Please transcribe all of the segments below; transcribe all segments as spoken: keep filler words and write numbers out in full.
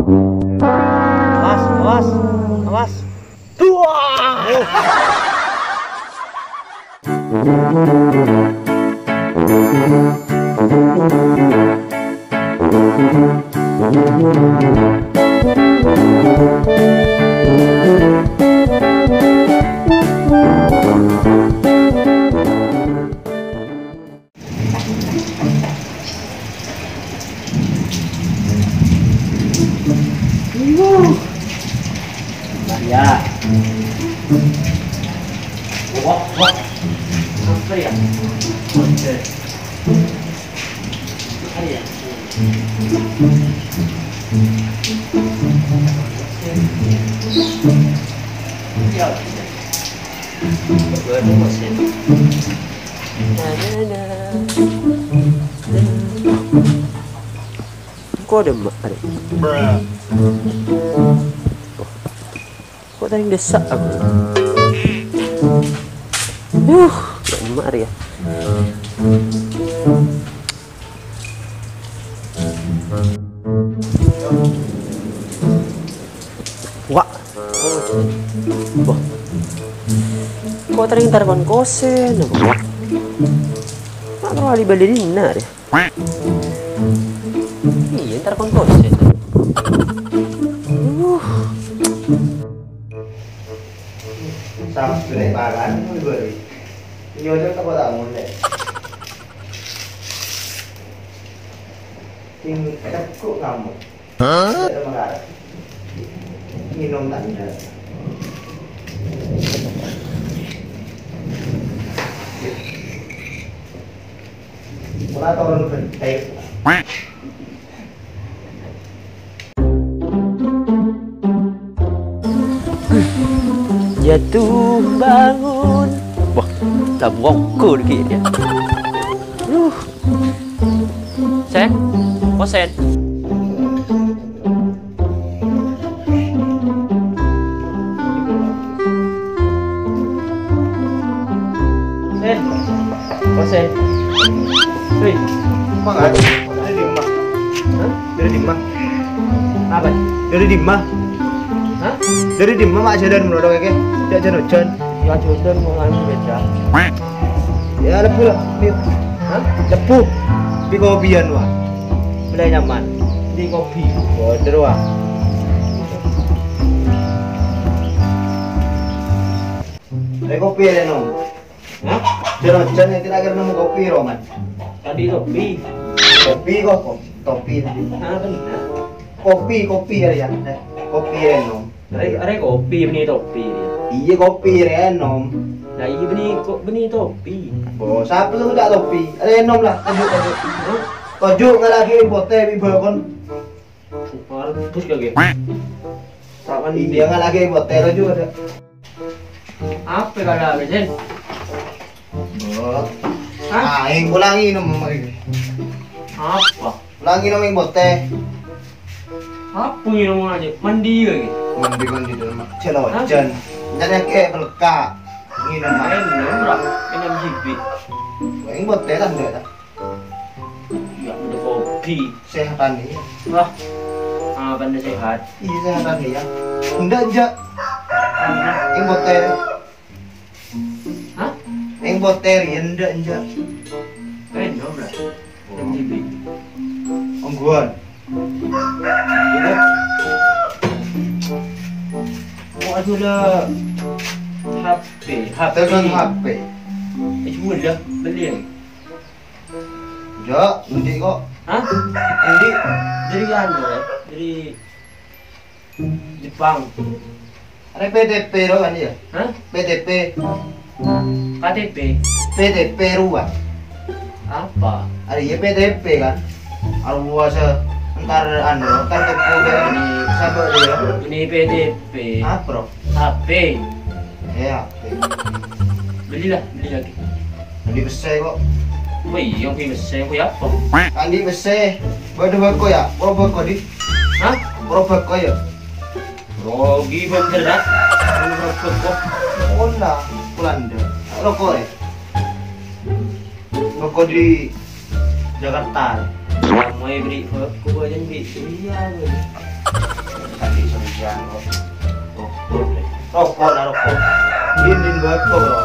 Awas, awas, awas. Duh! Maria. Wah, wah. Apa ya? Oke. Maria. Ya. Baru masih. Engko' dâ' emma' arè. Kok tadi dessa' aku? Huh, dâ' emma' arè ya. Wa'. Wah. Kok tadi entar kon kosen apa? Mak karo ali bali dinna' arè. Iyâ, entar kon kosen. Uh. Sampai paran, mulai bari. Iya, udah tak tahu, mulai. Sing cekok kamu. Hah? Tidak ada mengarah. Minum tanda. Mula turun genteng. Jatuh bangun. Wah, tabuang ko lagi dia. Duh. Sen, kosen. Sen. Kosen. Hei. Mangan. Dari dimma? Hah? Dari dimma? Apa? Dari dimma? Hah? Dari dimma, mak, jhâlân molo kèkè? Jhâ' jhân-ojhân. Ya, jhâlân molo sepeda. Ya, lebbu lah. Ayo. Hah? Lebbu. Bi' kopian, wa. Mulai nyaman. Bi' kopi. Bener, wa. Ayo kopi ya, Nom. Hah? Jhâlân-jhâlân yang kira-kira nemu kopi, Roman. Tadi topi. Kopi kok, kok. Topi. Nah, bener. Kopi, kopi ya, ya. Kopi ya, Nom. Arè, arè kopi bânnè topi, ya. Iyâ, kopi, rè ènom. Lah, iyâ, bânnè ko-, bânnè topi. Oh, sapa sè ngoca' topi? Rè ènom, lah, toju', toju'. Hah? Toju', ngala'aghi potè bi' bâkon. Parah, terus kagè. Sawan iyâ, ngala'aghi potè, toju', ada. Apa kala, Sen? Oh. Hah? Aèng, pulangi nom, Mak. Apa? Langi nang potè. Apa nginom aja? Mandi lagi. Mandi, mandi dulu, Mak. Jhâlân-jhâlân. Hah? Nyarè kè peleka. Nginom, Mak. Nginom, Mak. Nginom jibi. Wah, yang potè kan enggak, tak? Ya, udah kopi. Sehatan nih. Wah. Apa nih sehat? Iya, sehatan nih ya. Enggak, enggak. Yang potè. Hah? Yang potè, ya, enggak, enggak. Nginom, Mak. Nginom jibi. Ongguan. Kok ada HP, HP. Telepon HP. Eh, cuma lah, beli ya. Enggak, nanti kok. Hah? Nanti. Dari anu, ya? Dari Jepang. Ada P T P ro kan ya? Hah? P T P. K T P. P T P rua. Apa? Ada ya P T P kan? Arwasa entar anu, entar toko ini sabar dia. Ini P T P. Apa, Bro? HP. Eh, HP. Belilah, beli lagi. Beli pèssè kok. Wah, iya, beli pèssè, kok ya apa? Andi pèssè. Waduh, bako ya? Boro bako, Dik. Hah? Boro bako ya? Rogi bener, dah. Boro bako. Ola, Belanda. Roko, eh. Bako di Jakarta. Kamu beri bako aja, beri. Iya, beri. Ya, rokok. Rokok, rokok, lah, rokok. Din, din, beko, bro.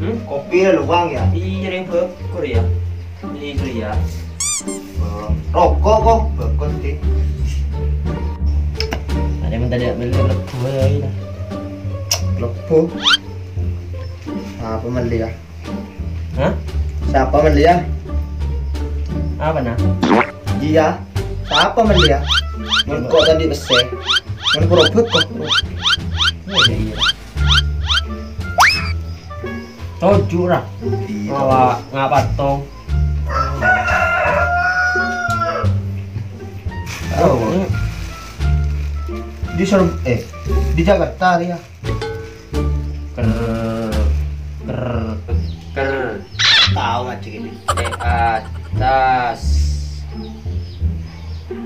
Hmm? Kopi luwang, ya? Iyâ, rèng beko, ya. Beli, beli, ya. Rokok, kok. Beko, sih. Ada yang tadi ambil rokok, ya. Rokok. Apa meli, ya? Hah? Sapa meli, ya? Apa, nah? Iyâ. Sapa meli, ya? Engko' tadi pèssè. Engko' robek kok. Iyâ, iyâ. Toju' ra. Iyâ. Ngapa, ngapa tong? Oh. Di Sur-, eh, di Jakarta, ya. Ker, ker, ker. Tao ngajhi kènè. Di atas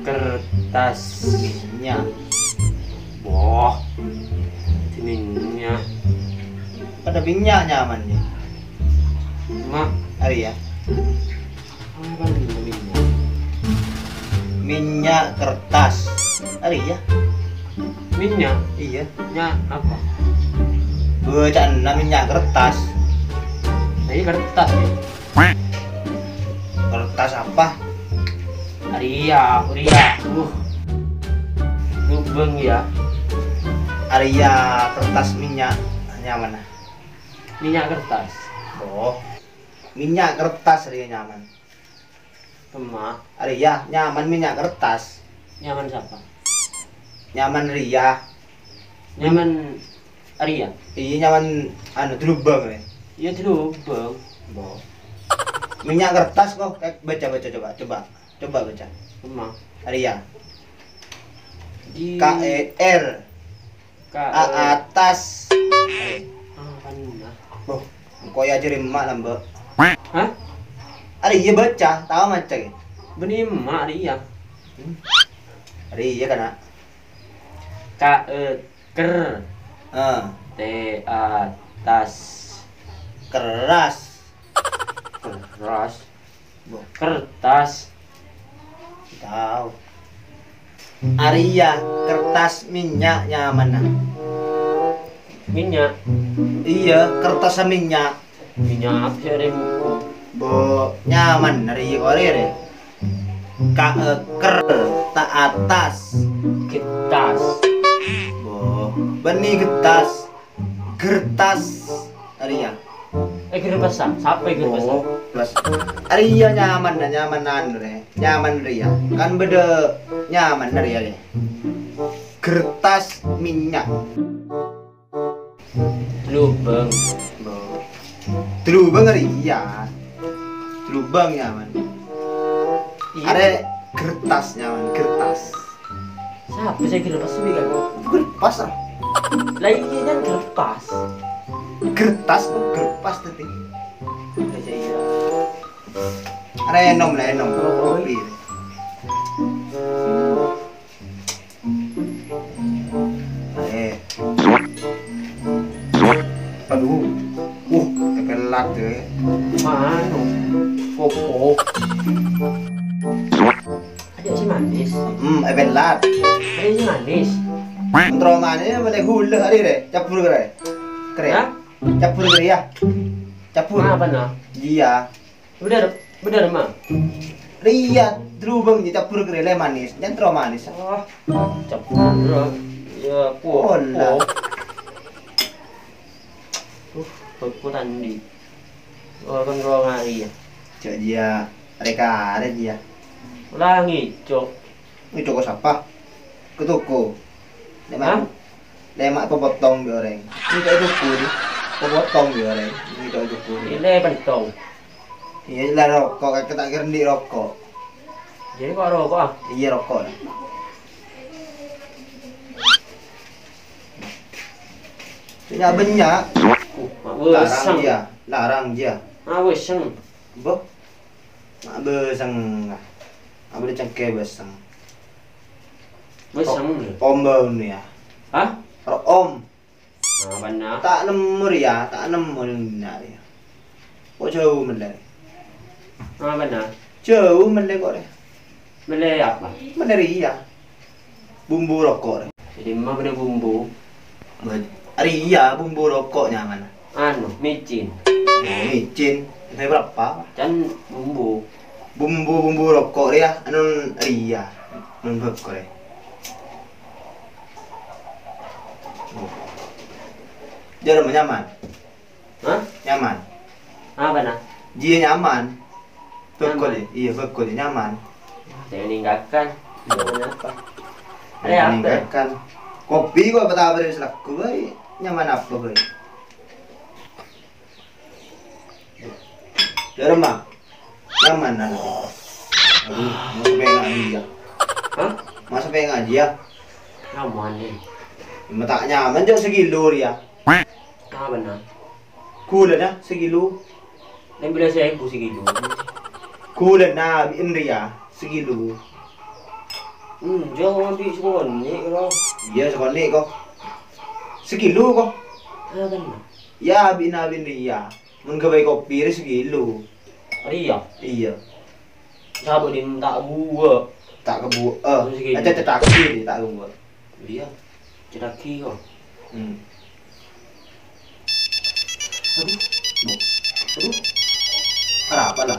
kertas. Minyak. Wah. Di minyak. Pada minyak nyaman, ya. Mak. Arèya. Apa nih minyak? Minyak kertas. Arèya. Minyak? Iyâ. Minyak apa? Bacaan minyak kertas. Nah, ini kertas, ya. Kertas apa? Arèya, arèya. Uh. Lubang, ya. Arèya kertas minyak nyaman. Minyak kertas. Oh. Minyak kertas arèya nyaman. Emma. Arèya, nyaman minyak kertas. Nyaman sapa? Nyaman rèya. Nyaman arèya? Iyâ, nyaman, anu, di lubang, rè. Iyâ, di lubang. Bo. Minyak kertas kok. Eh, baca, baca, coba, coba. Coba baca. Emma. Arèya. Di K E R. Ka-, A-, eh, atas. Ah, kan, nah. Boh, engko' èajhâri emma' la, Mbak. Hah? Arèya baca, tao maca, ghi? Bânnè emma' arèya. Hmm. Arèya, kana'. Ka-, eh, ker. Ah. T-, atas. Keras. Keras. Bo. Kertas. Tao. Arèya, kertas minyak nyamanna. Minyak? Iyâ, kertas minyak. Minyak apa sih, ada buku? Bo, nyaman arèya kok, rè. Ka-, eh, ker, ta-, atas. Kertas. Bo, bânnè kertas. Kertas. Arèya. Eh, kertas, sa-, sapa yang kertas? Oh, plus. Arèya nyaman, nyaman anu, rè. Nyaman rèya. Kan bâdâ nyaman rèya, rè. Kertas minyak. Lubang. Bo. Lubang arèya. Lubang nyaman. Iyâ. Arè kertas nyaman, kertas. Sapa sè gerpas sih, kan? Gerpas, ah. Lah, iyâ, kan gerpas. Gertas, kok gerpas tadi. Lah, iyâ. Renom, renom. Oh, kopi. Eh. Aduh. Uh, èpèlat, ya. Mano? Popo. Aja sih manis. Hmm, èpèlat. Aja sih manis. Mentro manis, mana gula hari, rè? Campur, rè. Kere. Hah? Campur, kere, ya. Campur. Apa, nah? Iya. Bener, bener, Ma. Iya, berhubung campur, kere, le manis. Jangan terlalu manis. Oh, campur. Ya, po. Olah. Uh, aku tadi. Orang ruang hari, ya. Cok, dia reka-reka, dia. Ulangi, Cok. Ngecok sapa? Ke toko. Lemak. Hah? Lemak pepotong bi' orèng. Ngecok toko ni. Pepotong bi' orèng. Ngecok toko ni. Ini pentong. Iya, lah rokok, kakek tak kira di rokok. Jadi kok rokok, ah? Iya, rokok lah. Banyak-banyak. Uh, mak larang weseng. Dia. Larang dia. Ah, weseng. Boh. Mak beseng. Mak beli cengke beseng. Beseng. Ro-, om bau ni ya. Hah? Ro-, om. Apa na? Tak nemu dia, tak nemu dia. Kok jauh mele? Apa na? Jauh mele kok deh. Mele apa? Mele ria. Bumbu rokok deh. Dimma bâdâ bumbu? Bâ-, arèya bumbu roko' nyamana. Anu, micin. Oh, micin. Harga berapa? Can bumbu. Bumbu, bumbu roko' rèya, anu rèya. Nun bâko rè. Jârèya nyaman. Hah? Nyaman. Apa, nah? Jiyâ nyaman. Bâko, nyaman. Iyâ, bâko, nyaman. Saya meninggalkan. Iya. Nyaman apa? Ada apa? Meninggalkan. Kopi kok apa ta' bâreng selaku, bhâi. Nyaman apa, bhâi? Jârèya, Ma. Nyaman, nah. Aduh, masa pèngaji, yâ? Hah? Masa pèngaji, yâ? Nyaman, nih. Ma' ta' nyaman, jâ' sakilo, yâ. Apa, nah? Ghulâna sakilo. Lèmbellas èbu sakilo. Ghulâna abi'na rèya sakilo. Hmm, jâ' ngambi' sakonè', kok. Iyâ, sakonè', kok. Sakilo, kok. Apa, nah? Yâ, abi'na, abi'na rèya. Mon ghâbây kopi rè sakilo. Rèya? Iyâ. Sabâ' dimma ta' buwâ'. Ta' kabuwâ'. Sakilo. Aja cetaki, ta' kabuwâ'. Iyâ. Cetaki kok. Hmm. Aduh. Aduh. Arapa, la?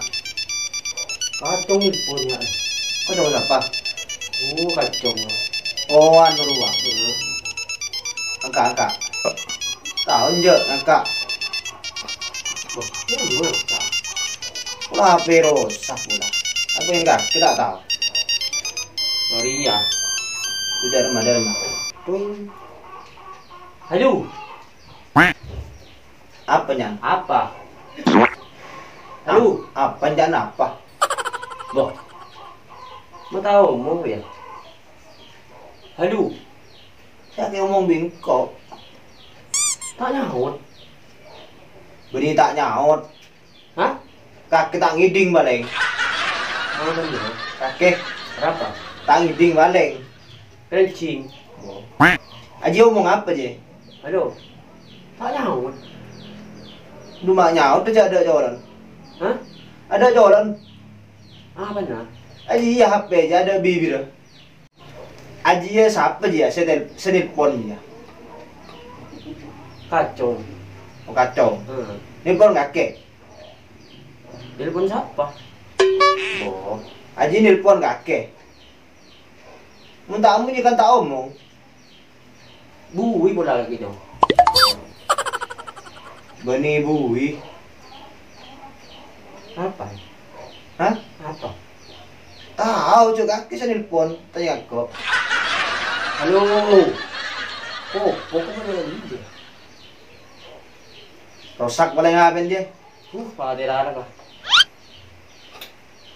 Kacong nelpon, yâ. Kacong sapa? Oh, kacong. Oh, anu, rowa. Heeh. Angka', angka'. Tao, enjâ', angka'. Wah, ini gimana, Kak? Pola H P rosak, pola. Apa yang enggak? Kita tahu. Sorry, ya. Udah, remah, udah, remah. Tuing. Halo. Apa, Nyan? Apa? Halo. Apa, Nyan, apa? Loh. Ma' tao omong, ya? Halo. Sè èomong bi' engko'. Ta' nyaot. Bânnè ta' nyaot. Hah? Kakè ta' ngèdhing palèng. Apa, ya? Kakè. Arapa? Ta' ngèdhing palèng. Kencing. Oh. Ajiyâ omong apa, jiyâ? Halo. Ta' nyaot. Dhu ma' nyaot jiyâ adâ' colo'na. Hah? Adâ' colo'na. Apa, nah? Ajiyâ H P jiyâ adâ' bibirra. Ajiyâ sapa jiyâ sè tel-, sè nelpon jiyâ? Kacong. Oh, kacong. Heeh. Nelpon kakè? Nelpon sapa? Oh, ajiyâ nelpon kakè. Mon ta' amoy kan ta' omong. Buwi pola kakè, Cong. Bânnè buwi. Apa? Hah? Apa? Tao, Cok, kakè sè nelpon, tanya kok. Halo. Oh, pokoknya lagi, ya. Rosak palèng H P-na, jiyâ. Uh, pati rara, Pak.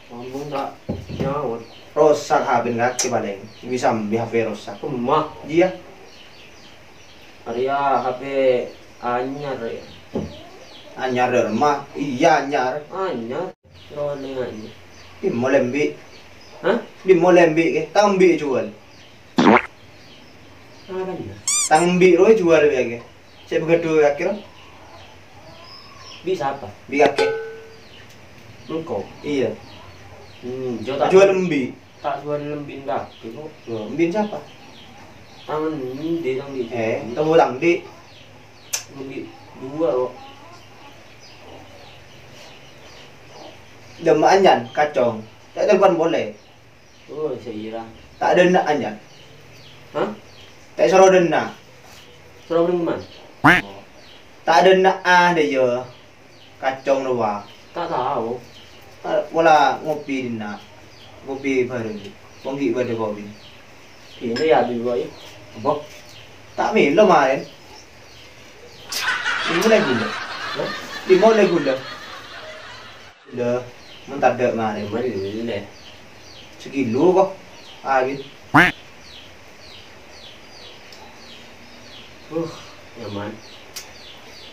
Ampon, ta' nyaot. Rosak H P-na kakè palèng. Bisa mbi H P rosak. Kemma. Iyâ. Arèya H P anyar, ya. Anyar, ya, Rema? Iyâ, anyar. Anyar. Rowa nèng anyar. Dimma la embi'? Hah? Dimma la embi' kè? Ta' embi' juwâl. Apa, ya? Ta' embi' rowa juwâl, ya, kè? Sè bâghâdhu akhèr. Bi' sapa? Bi' kakè. Engko'? Iyâ. Hmm, jiyâ ta' juwâl embi'. Ta' juwâl embi' kakè, kok. Loh, embi' sapa? Tang andi', tang andi'. Eh, tang andi'. Embi' duwâ', kok. Dâ' emma' anyar, kacong. Ta' telpon polè. Oh, sè ira. Ta' dâ' enna' anyar. Hah? Ta' soro dâ' enna'. Soro bâreng man? Ta' dâ' enna' ah, dâ' iyâ. Kacong rowa. Ta' tao. Ta-, pola ngopi dhinna'. Ngopi bhâreng. Wong ghi' bâdâ kopi. Ghi' ya, Abi, Boy. Apa? Ta' mèlo marèn. Dimma la ghulâ? Hah? Dimma la ghulâ? Ghulâ, mon tadâ' marè. Dimma ghulâ? Sakilo, kok. Abit. Uh, nyaman.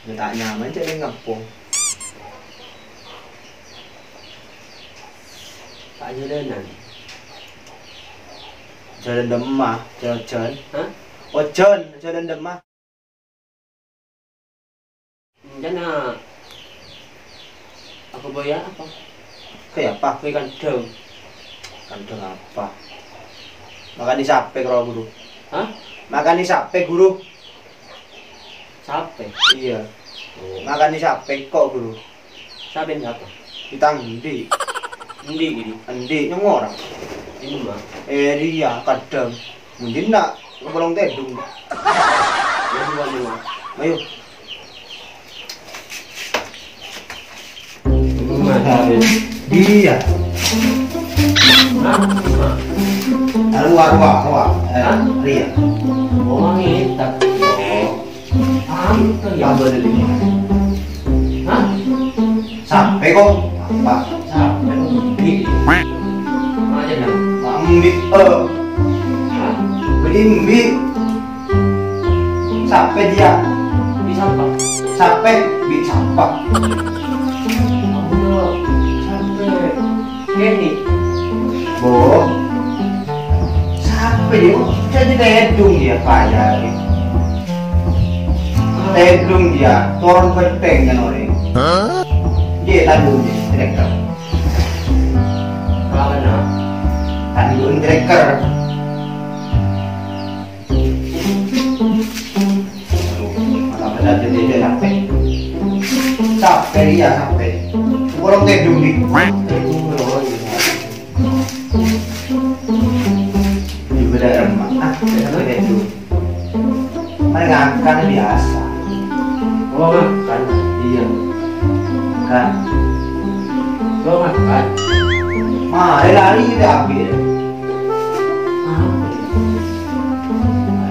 Ya, ta' nyaman, jhâ' neng kampong. Ta' jhâlânan. Jhâlân dâ' emma, jhâlân. Hah? Oh, jhâlân, jhâlân dâ' emma. Rencana apa, Boy, ya, apa? Kayak apa? Kayak kandang. Kandang apa? Makan di sapè karo guru. Hah? Makanè sapè, Ghuru. Sapè? Iyâ. Oh. Makanè sapè kok, Ghuru. Sapè sapa? Kita endi'. Endi' ini? Endi', nyong orèng. Ini mah. Eh, iyâ, kadhâng. Mending nak ke kolong tèdung. Ya, dua, dua. Ayo. Iyâ. Hah? Arowa, arowa, arowa. Eh, Ria. Oh, ngètak. Oh. Apa tuh ya? Apa tuh ini? Hah? Sapè kok? Apa? Sapè kok? Endi'. Mana dong? Embi', eh. Hah? Bâdâ embi'. Sapè dia? Embi' sapa? Sapè, embi' sapa? Oh, sapè. Kenny. Bo. Sapè dia? Jadi tèdung dia, payah. Tèdung dia, toron bhântèng kan orèng. Hah? Dia tèdung dia, direktur. Apa, nah? Tèdung direktur. Aduh, malah benar dia, dia sampai. Sampai dia, sampai. Kurang tèdung di. Di beda rumah. Ah, dia sampai tèdung. Mari ngakan biasa. Oh, ngakan. Iyâ. Ngakan. Lo ngakan. Mari lari kita ambil. Apa ya?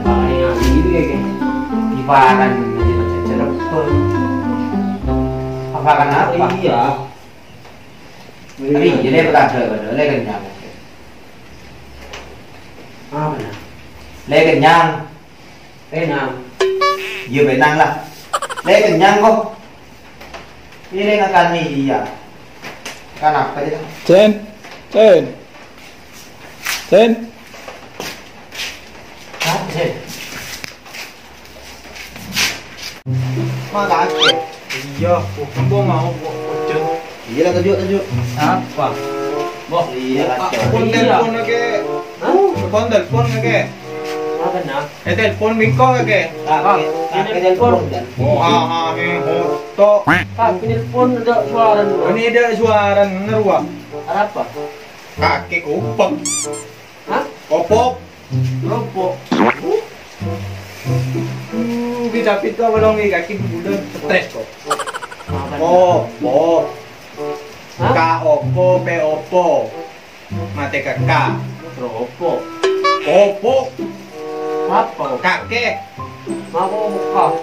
Lari lari gitu ya, Kek. Di paran ini, di cerepet. Apa kenapa? Iyâ. Tapi jadi apa tak ada, ada, ada kenyang. Apa, nah? Lè kenyang. Penang. Iyâ, penang lah. Lè kenyang kok. Ini ngakan nih, iyâ. Kan apa aja? Cen. Cen. Cen. Apa, Cen? Makasih. Iyâ, Bu. Embo mau, Bu. Ojek. Iyâ lah, tajuk, tajuk. Apa? Wah, iyâ lah, Cen. Telepon, telepon lagi. Hah? Telepon, telepon lagi. Apa, nah? Eh, telepon bengkok lagi. Kakè, kakè telepon, Cen. Oh, ha, ha, he, ho, to. Kakè telepon ada suara. Ini ada suara, bener, wah. Apa? Kakè kopok. Hah? Kopok. Kelompok. Uh, kita pito belum nih, kaki bulan stres kok. Apa? Po, po. Hah? Ka opo, pe opo. Mate kaka. Kelompok. Kopok. Apa? Kakek. Mau buka.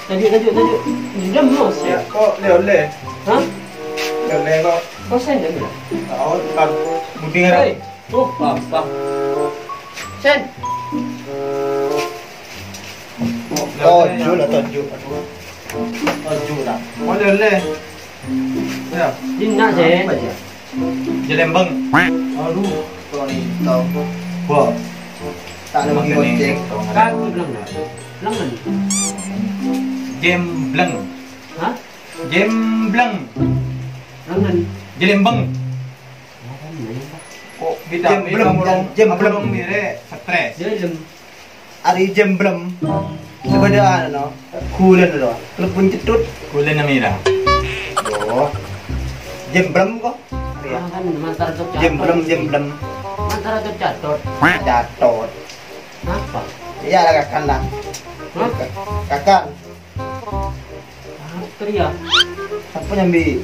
Tajuk, tajuk, tajuk. Dendam, Mas, ya? Ya, kok le-ole? Hah? Le-ole kok. Kok sen dendam? Oh, kan. Budi ngarep. Hei, tuh, apa? Sen. Toju lah, toju. Toju lah. Mau le-ole? Ya. Dinna, Sen. Apa ya? Jelembeng. Aduh, sorry, tau. Bo. Tak ada lagi goceng. Kan belum, belum. Jembleng. Hah? Jembleng. Belum. Jelembeng. Apa namanya, Pak? Kok beda? Jembleng, jembleng. Belum mire stres. Jelem. Ari jemblem. Sabâdâ anu, no. Gulân lo. Telepon cetut. Gulân namira. Oh. Jemblem kok. Iya. Ah, kan mantar cok catot. Jemblem, jemblem. Mantar cok catot. Catot. Apa? Iya, lah, kakan lah. Hah? Kakan. Apa ya? Sapa nyambi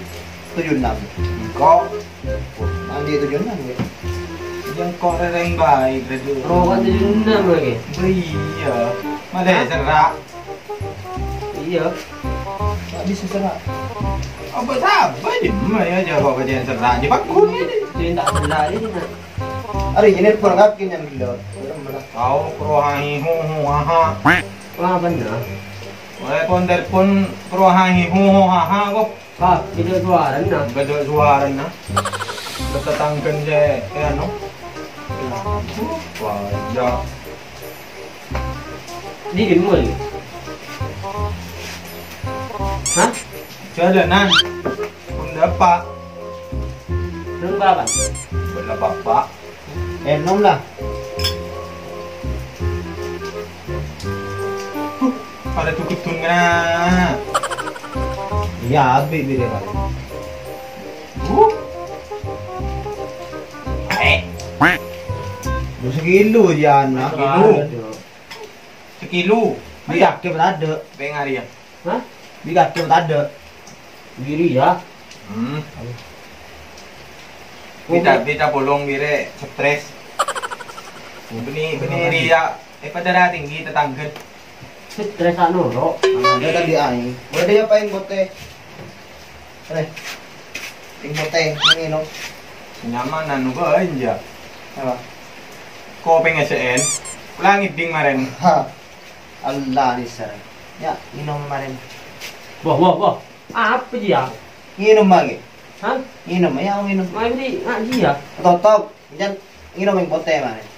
tujuh enam? Engko'. Mandi tujuh enam ya? Engko' rereng baik, Redu. Rowa tujuh enam lagi? Iya. Mana serak? Iya. Tak bisa serak. Apa sabar di mana ya, jawab aja yang serak. Di bakun ini. Cinta serak ini, nak. Hari ini pernah kaki yang gila. Tahu, kerohangi, hu, hu, ha, ha. Wah, bener. Oleh pon telepon kerohangi, hu, hu, ha, ha, kok. Pak, beda suara, nah. Beda suara, nah. Tetanggen saya, ya, no. Wah, ya. Di mana? Hah? Jalanan. Bunda, Pak. Belum, Pak. Bunda, Bapak. Ènom la. Huh, padâ dugeddhun kèna. Iyâ, abit bi' rè, Pak. Huh. Eh. Lu sekilo, Jan, nah. Sekilo. Sekilo. Bi' kakè tadâ'. Pèng arèya. Hah? Bi' kakè tadâ'. Diri ya. Hmm. Bita, bita bolong bire stres. Bini, bini ria, eh, padara tinggi tetanggen. Stres anu, Ro. Ada tadi aing. Boleh dia paling bote. Reh. Sing potè, ngènom. Nyamanan kok aja. Apa? Kopèng S N. Ulang ngèdhing marèn. Ha. Allah, Nisar. Ya, ngènom marèn. Wah, wah, wah. Apa ji ya? Ngènom lagi. Hah? Ngènom, ya, ngènom. Mai beli ngaji ya? Totok. Jan ngènom yang potè, marèn.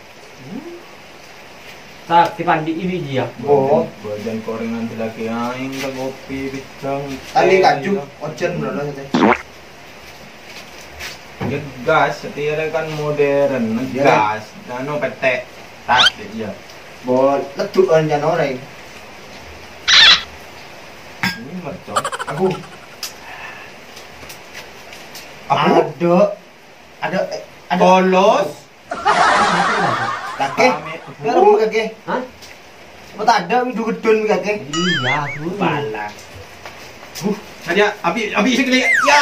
Tak, dipandi iwi ji ya. Bo. Badan korengan lagi aing ka kopi pisang. Tali kaju, ojen belum tadi. Gas, setia kan modern, gas. Anu petek. Tas, iya. Bo, ledukan jan orèng. Ini mercon. Aku. Aku? Ada. Ada, eh, ada. Polos. Kakè? Pamit. Karo kakè? Hah? Apa tadâ' mi dugeddhun kakè? Iya, dulu. Pala. Huh, tadi abi, abi sekali. Ya.